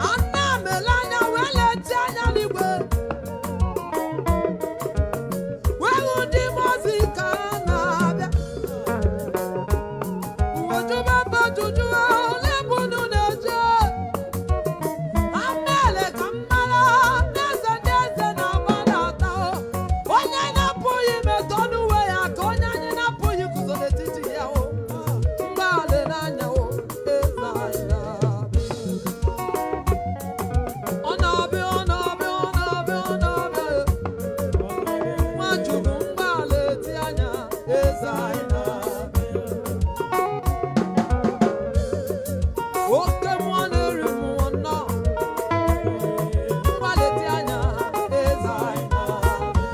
Ana m ele anya wee leti anya n'igwe, wee hụ ndị mmụọ ozi ka ha na-abịa. Uwe jụba ajụjụ, ole ebe unu na-eje? Ha mere ka m mara na eze ndị eze na-agbadata. Onye na-apụghị imetụ ọnụ uwe ya ka onye anyị na-apụghị iguzo n'etiti ya o. Mgbalị n'anya o, eze anyị na-abịa. Ọ na-abịa, ọ na-abịa, ọ na-abịa, ọ na-abịa. Nwachukwu, mgbalị eti anya, eze anyị na-abịa. Oke mmụọ na-eri mmụọ nnọọ. Mgbalị eti anya, eze anyị na-abịa.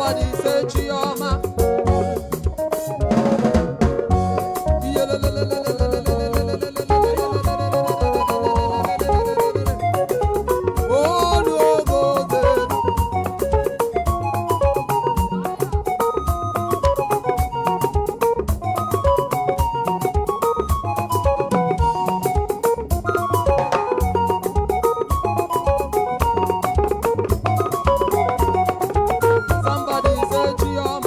Somebody say Chioma. Olu ogoze. Somebody say Chioma.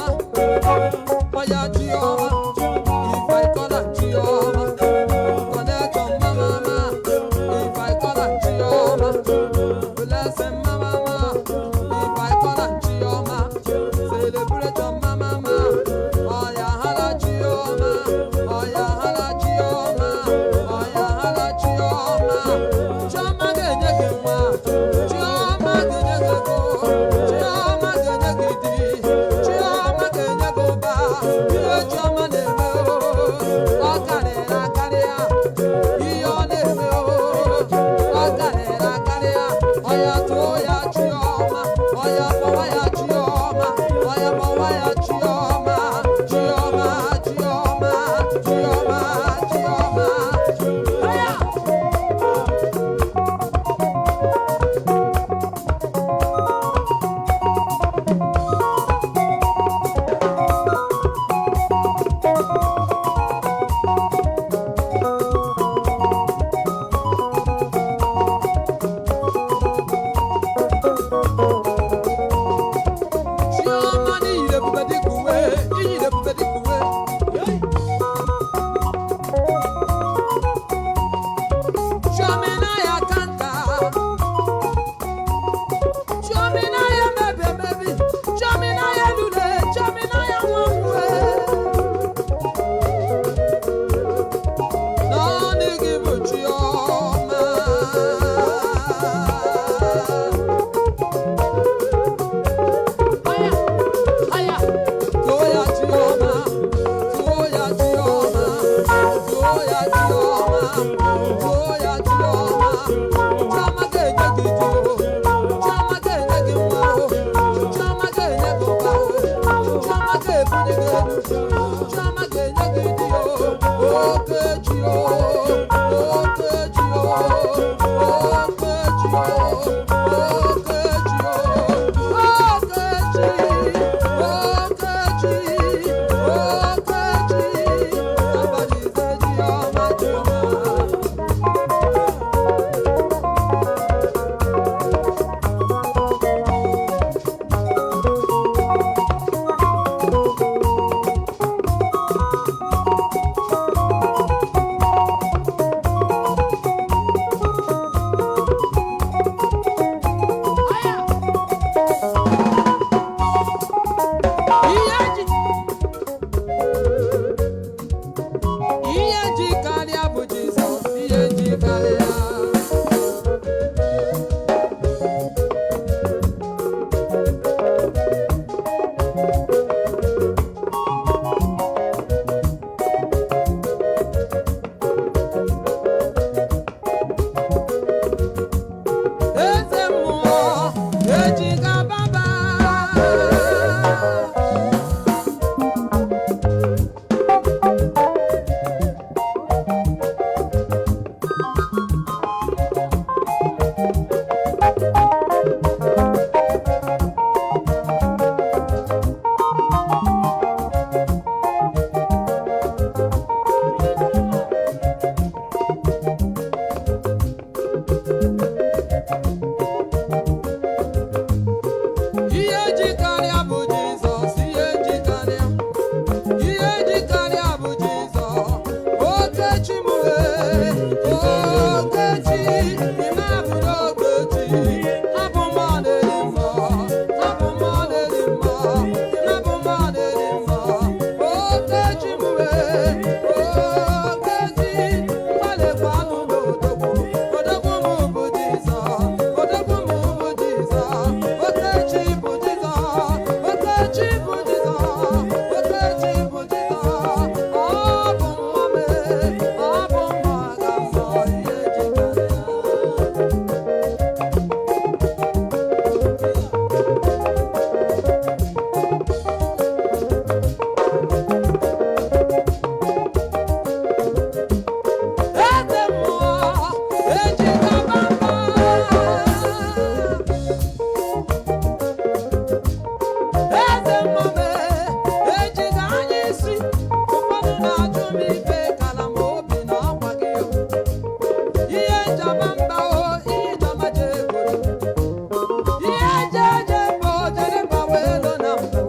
Na-eje eje mba ojere mba wee lọ na mbụ.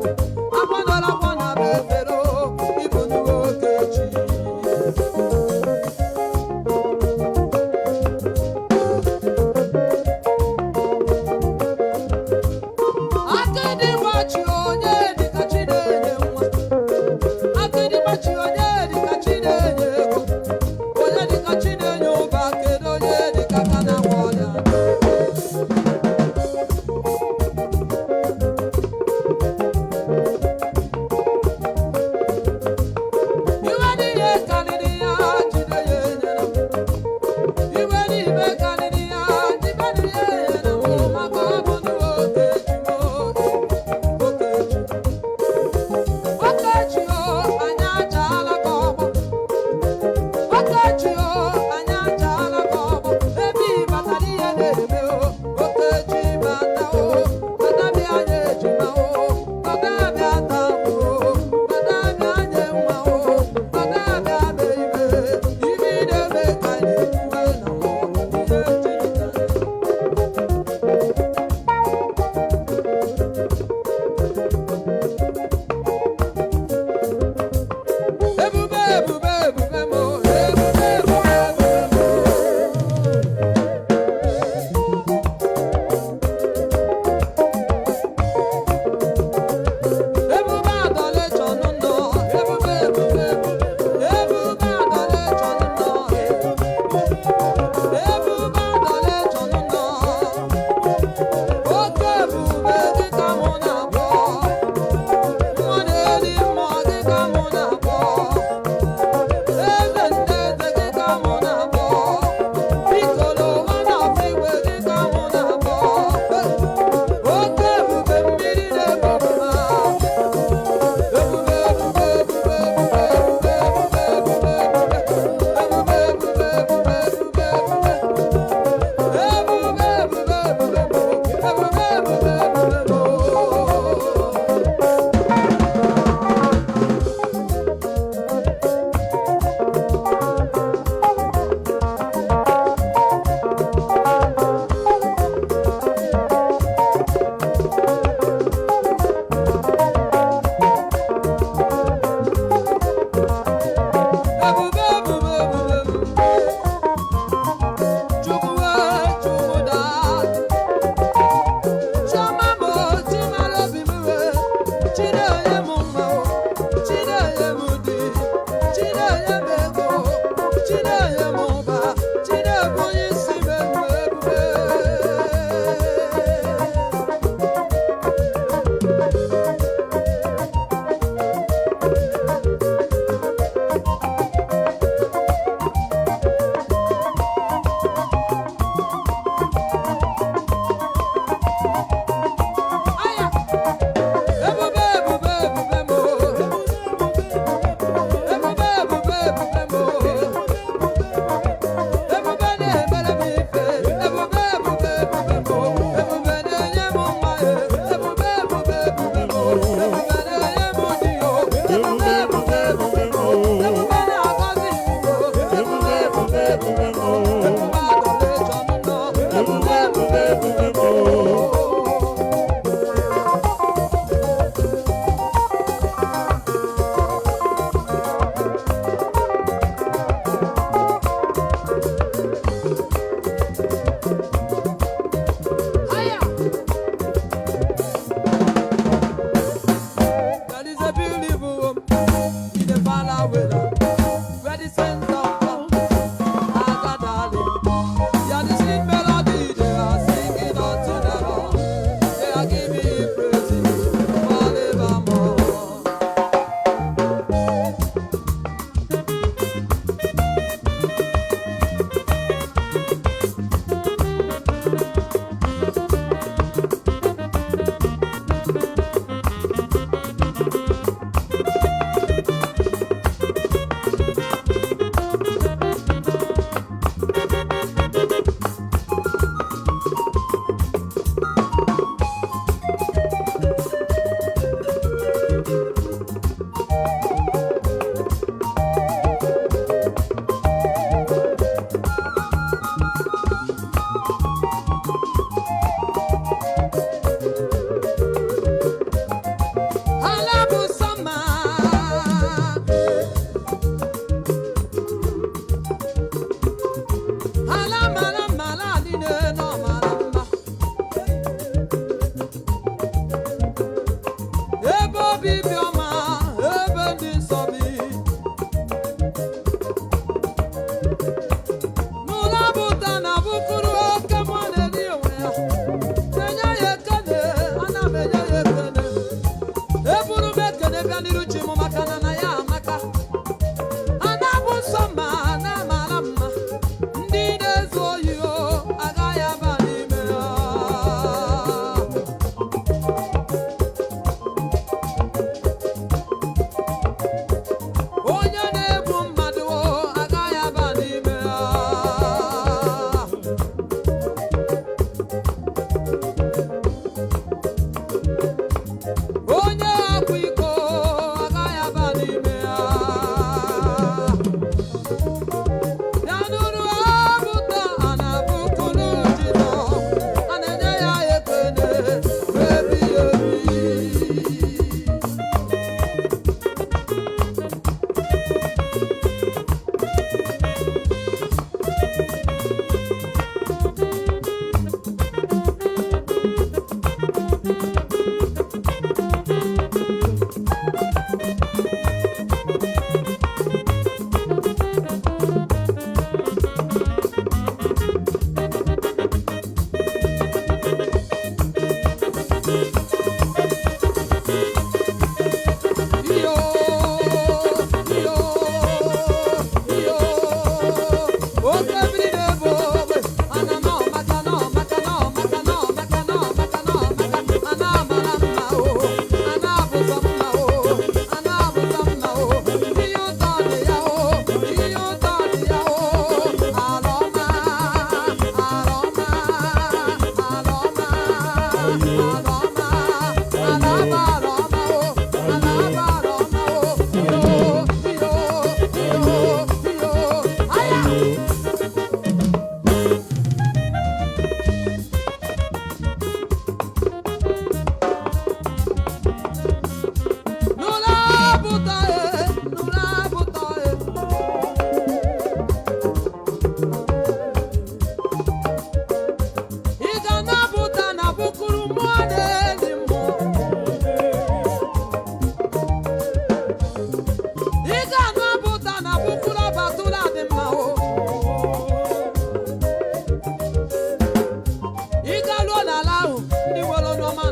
Akwa nọrọ akwa na be efere ịbụ nnukwu okechi. Akịdị gbachi onye dịka chi na-enye nwa. Akịdị gbachi onye dịka chi na-enye ego. Onye dịka chi na-enye ụba, kedu onye dịka ka na-agwọ ọrịa?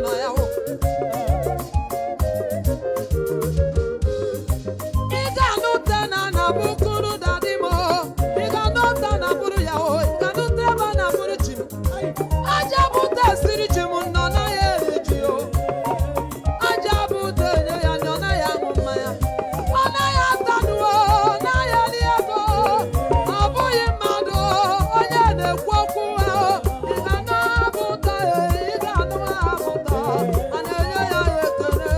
nọ ya o. Ị ga-anụta na na bụkụrụ daddy m o. Ị ga-anụta na bụrụ ya o. Ị ga-anụta ebe a na bụrụ chi m. Aja bụta esiri chi m nọ naghị eri ji o. Aja bụta enye ya nọ naghị aṅụ mmanya. Ọ naghị atanuo, ọ naghị eri ego. Ọ bụghị mmadụ onye na-ekwu okwu ahụ. Ị ga-anụ abụta e, ị ga-anụ abụta. A na-enye ya ekele.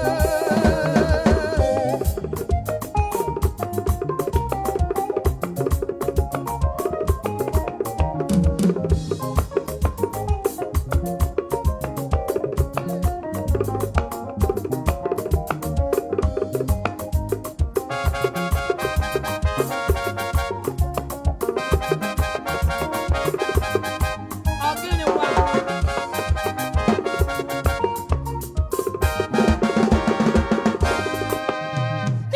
Ọ gịnịkwa?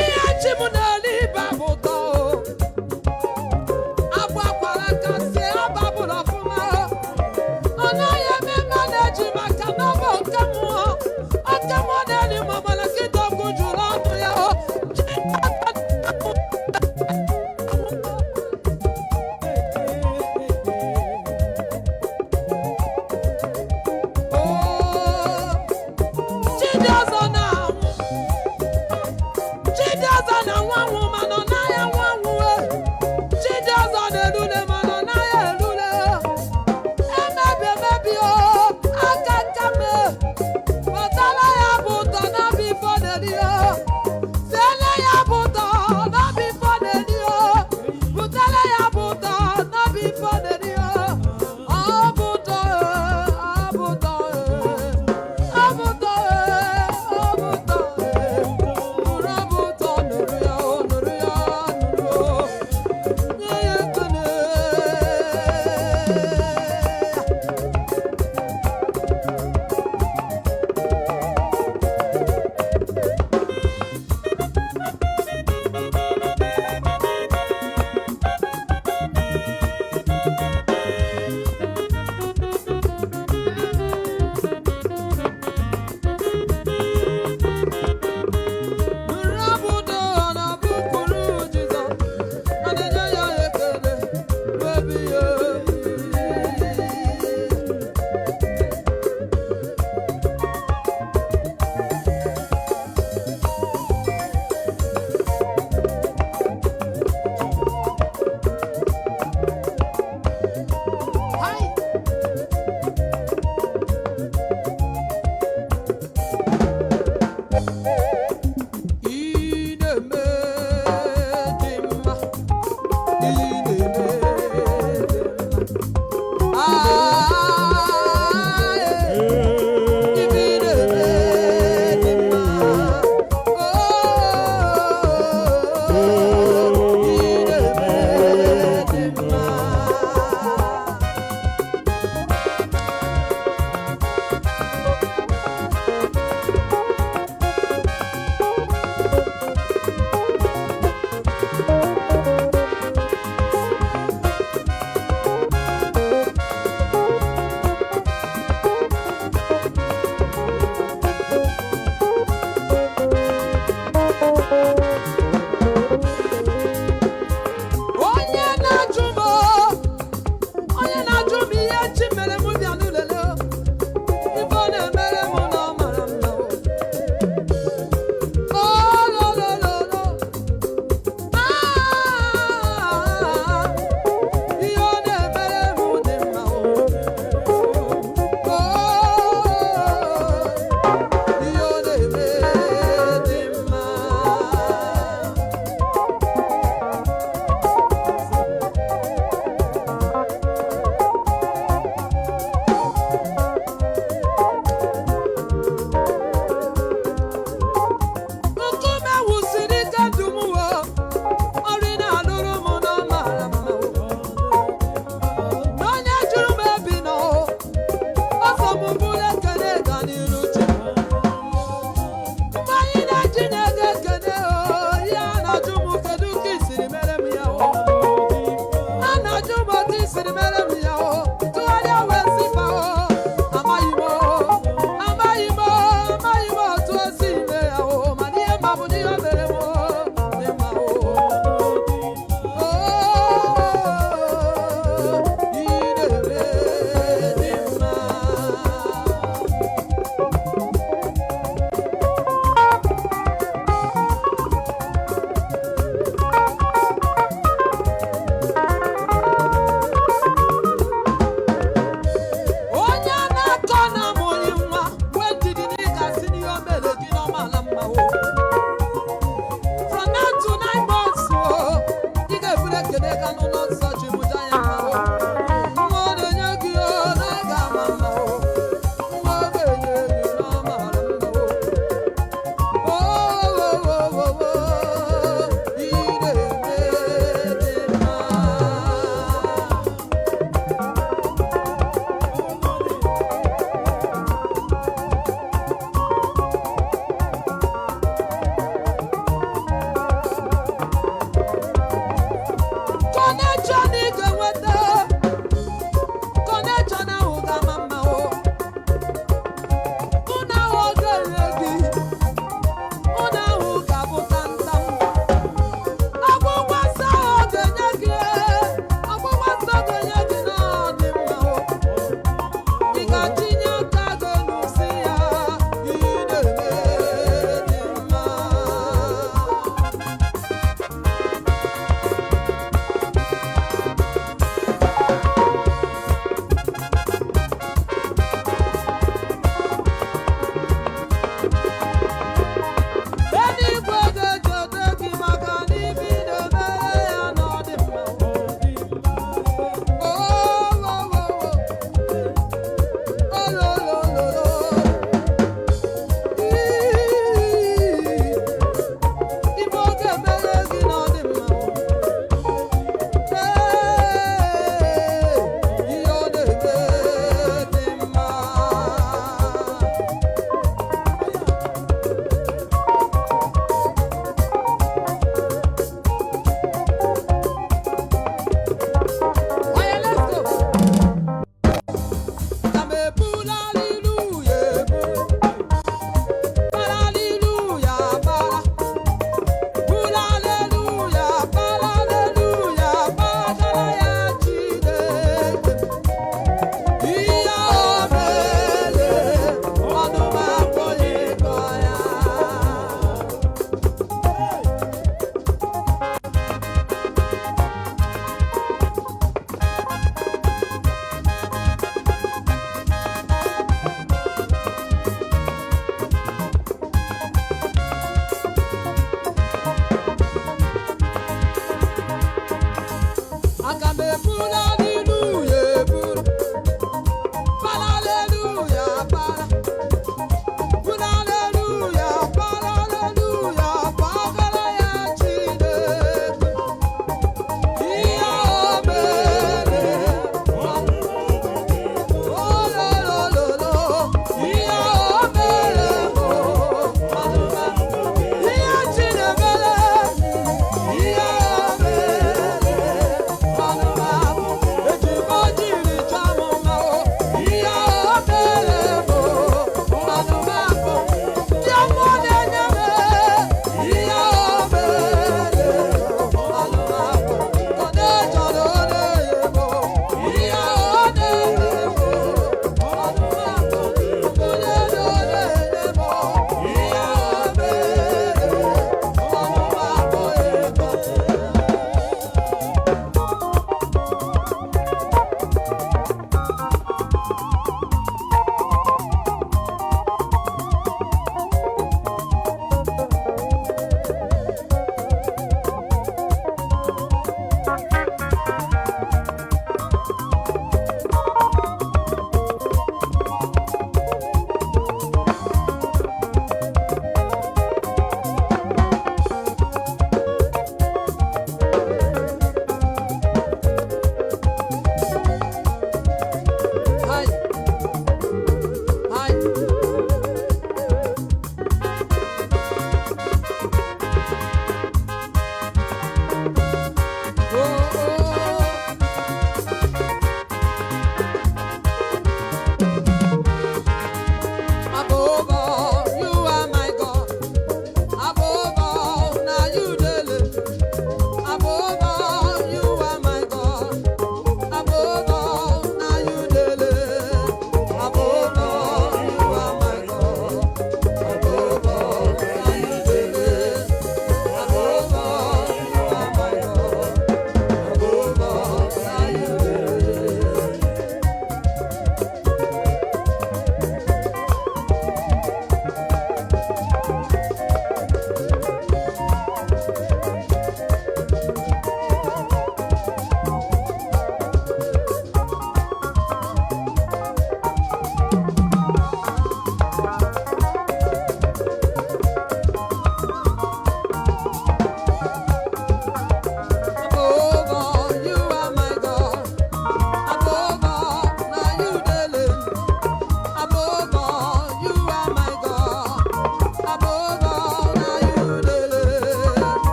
Ihe chi m na-eri ibe bụ ụtọ o. Agbakwara aka sie ababụrụ ọfụma o. Ọ naghị eme mma na-eji maka na ọ bụ oke mmụọ. Oke mmụọ na-eri ma mana kịta okwu jụrụ ọnụ ya o. Oo. Chidi ọzọ na-anwụ. Chidi ọzọ na-anwụ anwụ mana ọ naghị anwụ anwụ e. Chidi ọzọ na-erule mana ọ naghị erule. Emebi emebi o, aka nka m e. Kpatara ya bụ ụtọ n'ọbụ ife ọ na-eri o. Siele ya bụ ụtọ n'ọbụ ife ọ na-eri o. Butere ya bụ ụtọ n'ọbụ ife ọ na-eri o. Ọ bụ ụtọ e, ọ bụ ụtọ e. Ọ bụ ụtọ e, ọ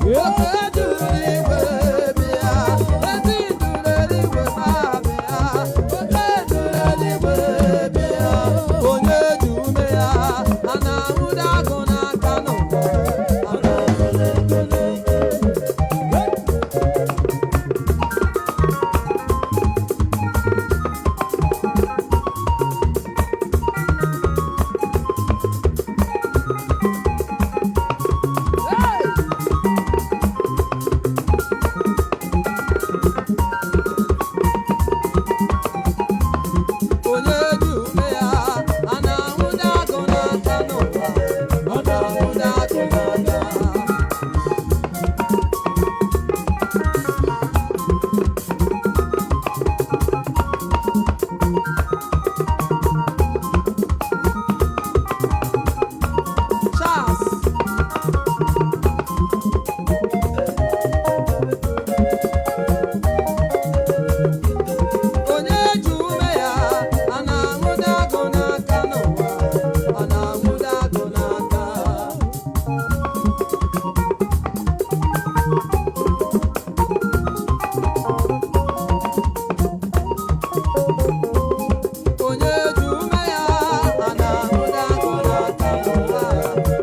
Oke juru igwe bịa. Ezi nduru eluigwe ma bịa. Oke juru eluigwe bịa. Onye ji ume ya, a na-ahụda agụ n'aka n'ụwa. A na-ahụda agụ n'aka. Hey! Onye ji ume ya, a na-ahụda agụ n'aka n'ụwa. Ọ na-ahụda agụ n'aka. Charles. Onye ji ume ya, a na-ahụda agụ n'aka n'ụwa. A na-ahụda agụ n'aka. Onye ji ume ya, a na-ahụda agụ n'aka n'ụwa.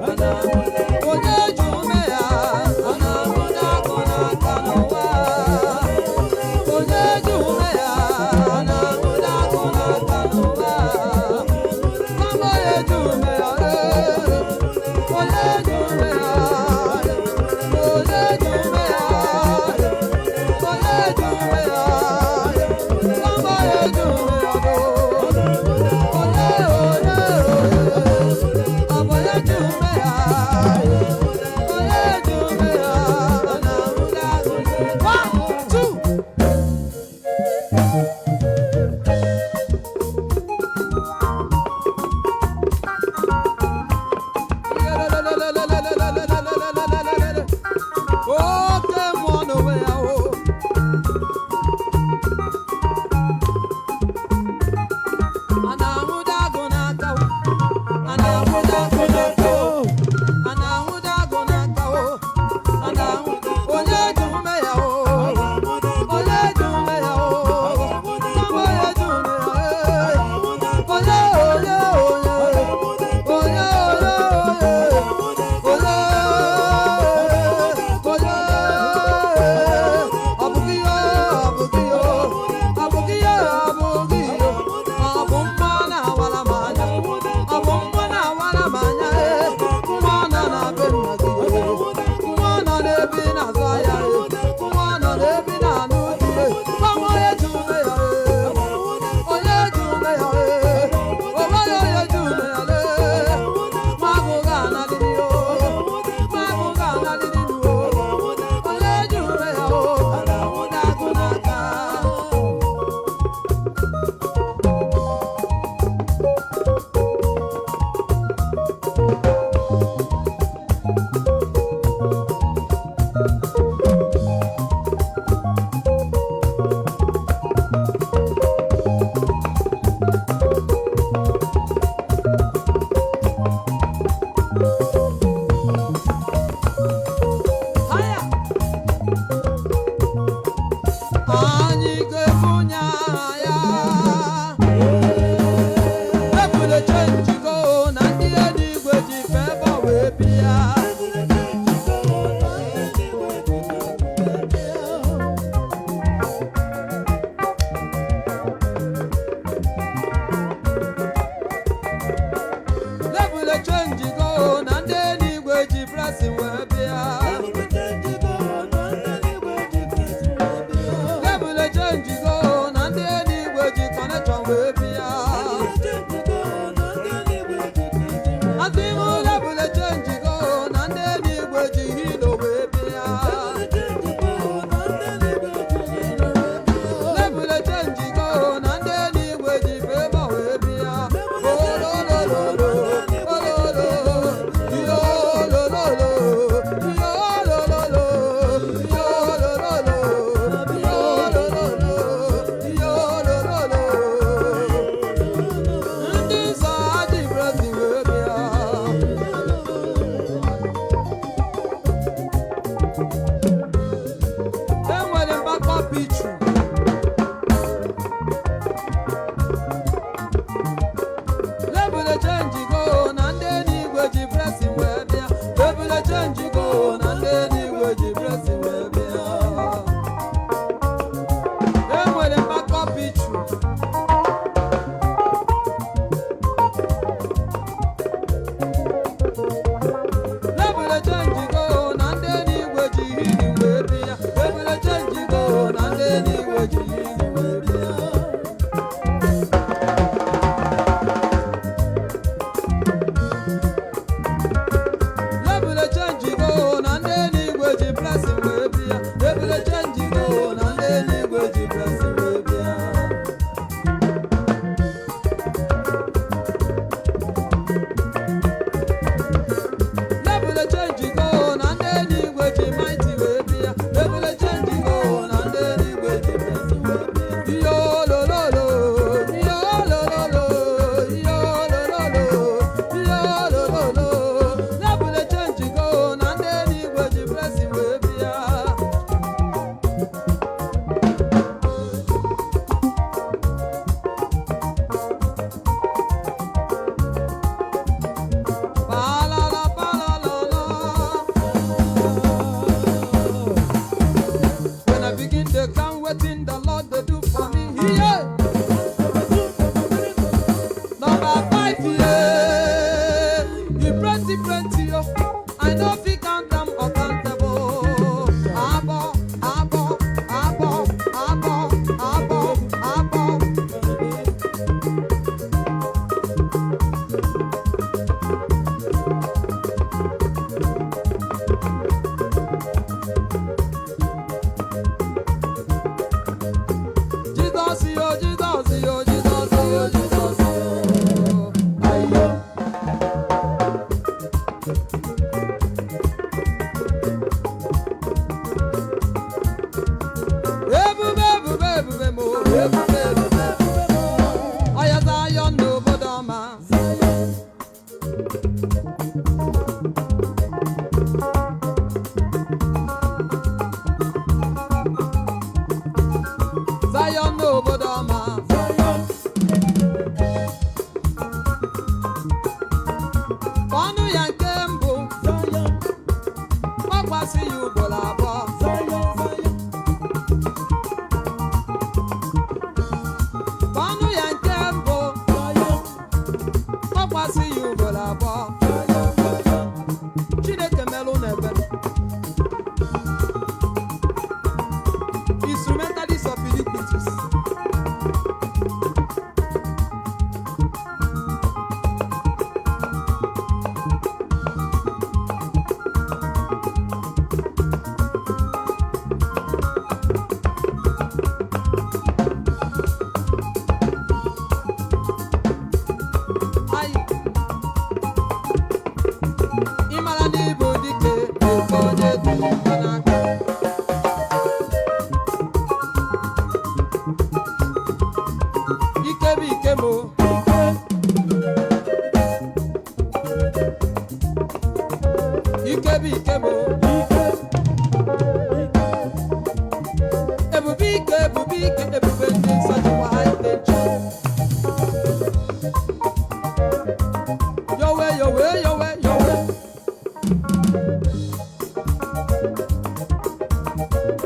A na-ahụda. Onye ji ume ya, a na-ahụda agụ n'aka n'ụwa. Onye ji ume ya, a na-ahụda agụ n'aka n'ụwa. Mama onye ji ume ya, ee. Onye ji ume ya, onye ji ume ya, onye ji ume ya, mama onye ji ume ya doo. Onye, onye, onye, ọ bụ onye ji ume ya, onye ji ume ya, a na-ahụda agụ n'aka. One, two. Oke mmụọ n'onwe ya o. A na-ahụda agụ n'aka o. A na-ahụda agụ n'aka o. A na-ahụda agụ n'aka o. A na-ahụ onye ji ume ya o. Onye ji ume ya o. Mama onye ji ume ya e. Onye, onye, onye. Onye, onye, onye. Onye, onye. Ọ bụ gị o, ọ bụ gị o. Ọ bụ gị o, ọ bụ gị o. Ọ bụ mmụọ na-awara m anya. Ọ bụ mmụọ na-awara m anya e. Mmụọ nọ na be nna gị e. Mmụọ nọ n'ebe ị na-azụ ahịa e. Mmụọ nọ n'ebe ị na-anụ di e. Gwa m onye ji ume ya e. Onye ji ume ya e. O nweghị onye ji ume ya lee. Nwa agụ ga-analịrị o. Nwa agụ ga-analịrị o. Onye ji ume ya o. A na-ahụda agụ n'aka. Haya! Anyị ga-ebunye aha ya. Ebule chenjigo na ndị eluigwe ji fevọ wee bịa. Ebule chenjigo na ndị eluigwe ji blessing wee bịa. Ebule chenjigo na ndị eluigwe ji connection wee bịa. Asị m ebule chenjigo na ndị eluigwe ji hilo wee bịa. Ebule chenjigo na ndị eluigwe ji favour wee bịa. Ololololo, ololo, yolololo, yolololo, yolololo, yolololo, yolololo. Ndị nsọ adị blessing wee bịa. Kpọkwasị ya ugboro abụọ. Kpọnụ ya nke mbụ, kpọkwasị ya ugboro abụọ. Chineke melụ na ebere. Instrumentalist of iniquities. Ayi. Ị mara na ịbụ dike ofe onye dị mma n'aka. Ike bụ ike m o. Ike bụ ike m o. Ebube ike, ebube ike, ebube ndị nsọ jikwa ha ite nchọ. Yowe, yowe, yowe, yowe.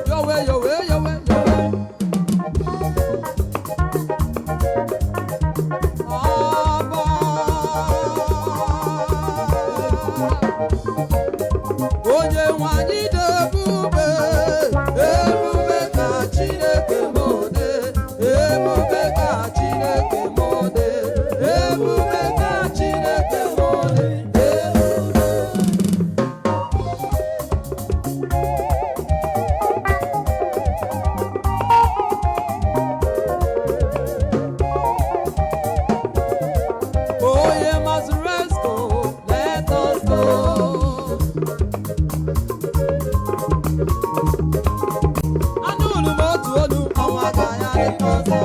Yowe, yowe, yowe, yowe. Abba. Onye nwe anyị dị ebube, ebube ka Chineke m dị, ebube ka Chineke m dị, ebube ka Chineke m dị, ebube. Oye must rest go, let us go. Anụrụ m otu olu ọnwa ka ya dị ọzọ.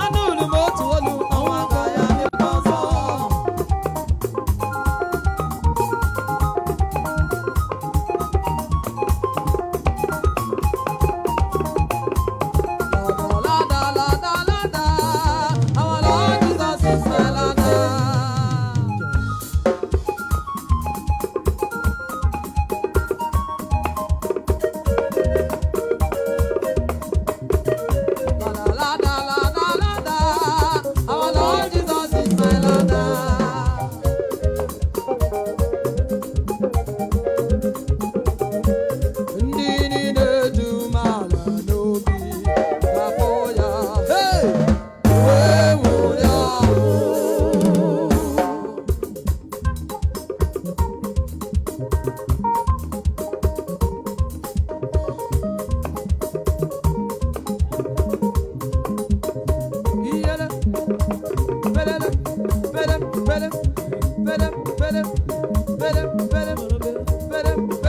Anụrụ m otu olu ọnwa ka ya dị ọzọ. La da la da la da, our Lord Jesus is my ladder. La la la la la la la, our Lord Jesus is my ladder. Ndị niile dị umeala n'obi ga-afụ ya. Hey! Wee ṅụrịa ọṅụ. Iyele, pelele, pele, pele, pele, pele, pele, pele, pele.